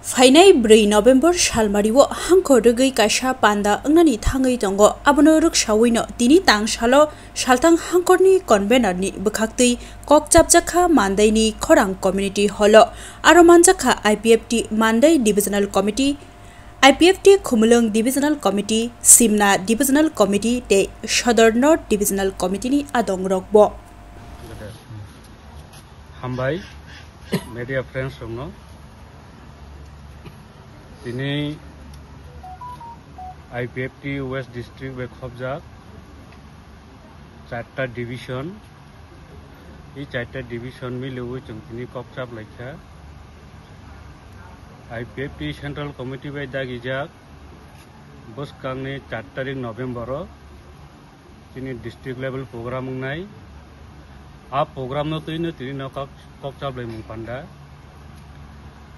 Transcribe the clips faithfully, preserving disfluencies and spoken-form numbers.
Phainai bwrwi November salmario hangkor rwgwi kaisa panda wngnani thangwi tongo. Abono rwksawino tini tang salo salthang hangkorni convener ni bwkhaktwi kok chapjakha Mandaini Khorang Community Hall o. Aro manjakha I P F T Mandai Divisional Committee, I P F T Khumulwng Divisional Committee, Simna Divisional Committee tei Sodor North Divisional Committee ni adongrokbo. Hambai media friends rokno. Tini I P F T West District bai khobjak charta division. I charta division miliwi chwng tini kok chap laikha. I P F T Central Committee bai dagijak bwskangni char tarik November o tini district level program wngnai. A program no twino tini no kok, kok chaplaimung panda.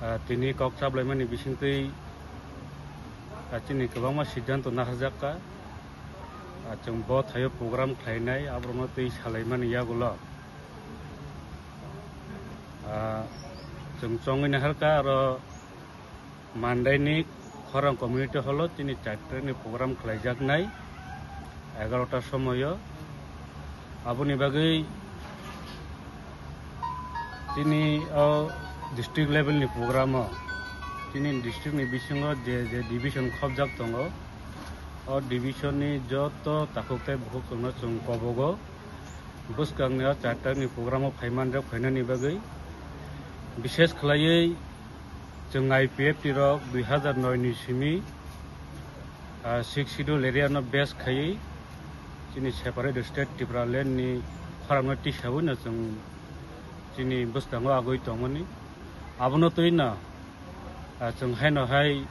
Ah, tini kok chaplaimani bisingtwi, ah, chini kwbangma siddhanto naharjakka. Ah, chwng bo thaio program khlainai, aborokno twi salaimani yagulo. Ah, chwng chongwi naharkha aro Mandaini Khorang Community Hall o tini char tarik ni program khlaijaknai egarota somoio. Aboni bagwi tini o district level ni program o tini district ni bisingo je je division khobjak tongo, o division ni joto takhuk tei bukhuk chwngno chwng kobogo bwskangni o char tarik ni program o phaimanrok phainani bagwi, bishes khlaiwi chwng I P F T rok dui hazar noi ni simi, ah, Sixth Schedule area no base khaiwi chini separate state Tipraland ni khorang no tisawi no chwng chini bwskango agwi tongmani. Abono twi no, ah, chwng haino hai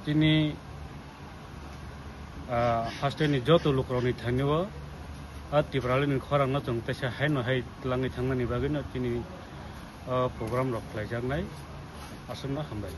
chini, ah, haste ni joto lukurokni thani o, ah, Tipraland ni khorang no chwng teisa haino hai twlangwi thangnani bagwi no chini, ah, program rok khlaijaknai. Aswkno hambai.